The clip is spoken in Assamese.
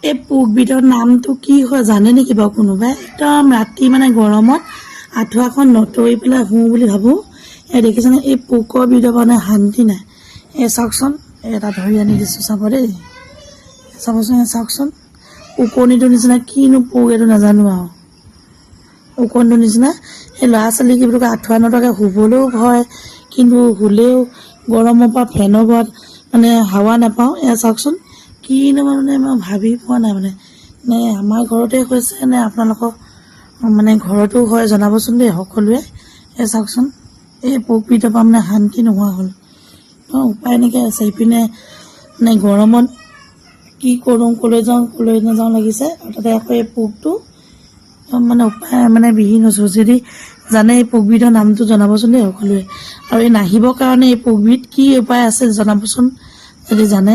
এই পোকবিধৰ নামটো কি হয় জানে নেকি বাৰু কোনোবাই? একদম ৰাতি মানে গৰমত আঁঠুৱাখন নতৰি পেলাই শুওঁ বুলি ভাবোঁ। এই দেখিছেনে, এই পোকৰ বিধৰ মানে শান্তি নাই। এই চাওকচোন, এই এটা ধৰি আনি দিছোঁ, চাব দেই, চাবচোন, এই চাওকচোন, ওকণিটোৰ নিচিনা। কিনো পোক এইটো নাজানো আৰু, ওকণিটোৰ নিচিনা। সেই ল'ৰা ছোৱালী কি বুলি কয়, আঁঠুৱা নতৰাকৈ শুবলৈও ভয়, কিন্তু শুলেও গৰমৰ পৰা ফেনৰ পৰা মানে হাৱা নাপাওঁ। এয়া চাওকচোন, কিনো মানে মই ভাবি পোৱা নাই মানে, নে আমাৰ ঘৰতে হৈছে নে আপোনালোকৰ মানে ঘৰতো হয়, জনাবচোন দেই সকলোৱে। এই চাওকচোন, এই পোকবিধৰ পৰা মানে শান্তি নোহোৱা হ'ল। উপায় নাইকিয়া আছে। ইপিনে মানে গৰমত কি কৰোঁ, ক'লৈ যাওঁ ক'লৈ নাযাওঁ লাগিছে, আৰু তাতে আকৌ এই পোকটো একদম মানে উপায় মানে বিহীন হৈছোঁ। যদি জানে এই পোকবিধৰ নামটো জনাবচোন দেই সকলোৱে, আৰু এই নাহিবৰ কাৰণে এই পোকবিধ কি উপায় আছে জনাবচোন যদি জানে।